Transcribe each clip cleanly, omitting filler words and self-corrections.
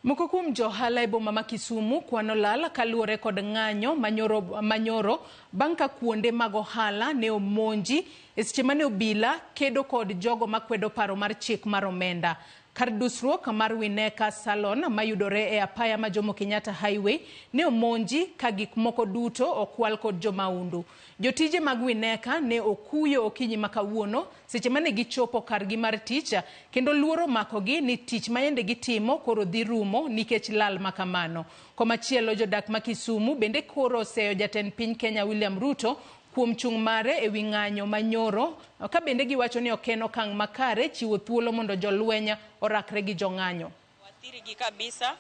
Moko kuom johala e boma ma Kisumu kwano lal kaluwore kod ng'anyo manyoro bang' ka kuonde mag ohala ne omonji e seche mane obila kedo kod jogo makwedo paro mar chik mar omenda. Kar dusruok mar Wineka Salon mayudore e apaya ma Jomo Kenyatta Highway ne omonji ka gik moko duto okwal kod jomaundu. Jotije mag Wineka ne okuyo okinyi ma kawuono seche mane gichopo kargi mar tich kendo luoro omakogi ni tich ma yande gitimo koro dhi rumo nikech lal ma kamano. Komachielo, jodak ma Kisumu bende koro oseyo jatend piny Kenya William Ruto kuom chung' mare e wi ng'anyo manyoro ka bende giwacho ni ok en okang' makare chiwo thuolo mondo jolweny orakre gi jong'anyo. Wathiri gi kabisa.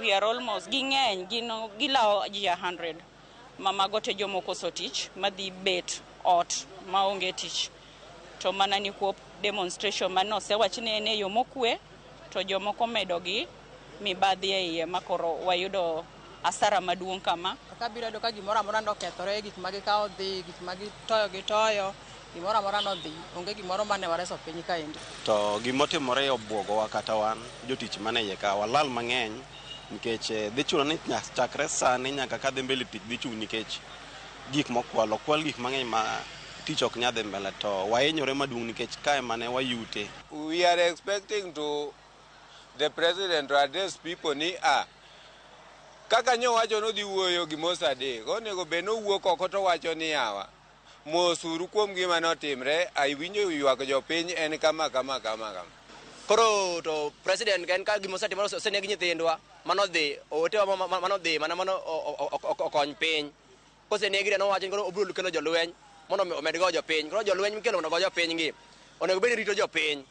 We are almost ging'eny, gin gilawo ji 100 ma mago te jomokoso tich madhi bet ot maonge tich, to mana nikwop demonstration mane osewach ni en e yo mokwe, to jomoko medo gi mibadhi e iye makoro wayudo asara maduong' kama. Kabiro yudo ka gimoro amora nokethore, gik ma gikawo dhi, gik ma gitoyo gitoyo, gimoro amora nodhi, onge gimoro mane wareso piny kaendi. To gimotimore obwogowa, kata wan jotich mane iye ka walal mang'eny nikech dhi chuno ni chakre sani nyaka kadhi mbele tich dhi chung' nikech gik mokwal okwal gik mang'eny ma tich ok nyal dhi mbele, to wahinyore maduong' nikech kae mane wayute. We are expecting to the president to address people ni a kaka nyowacho nodhi wuoyo gi mos adek, onego bed nowuok oko to wacho ni yawa, mosuru kuom gima notimre, aiwinjo ywak jopiny en kama kama kama kama. Koro to president en ka gima osetimore, oseneg nyithindwa manodhi, owetewa manodhi mana mondo okony piny, kosenegri nowacho ni koro obiro kelo jolweny mondo omed go jopiny. Koro jolweny mikelo mondo ogo jopiny gi onego bed ni rito jopiny.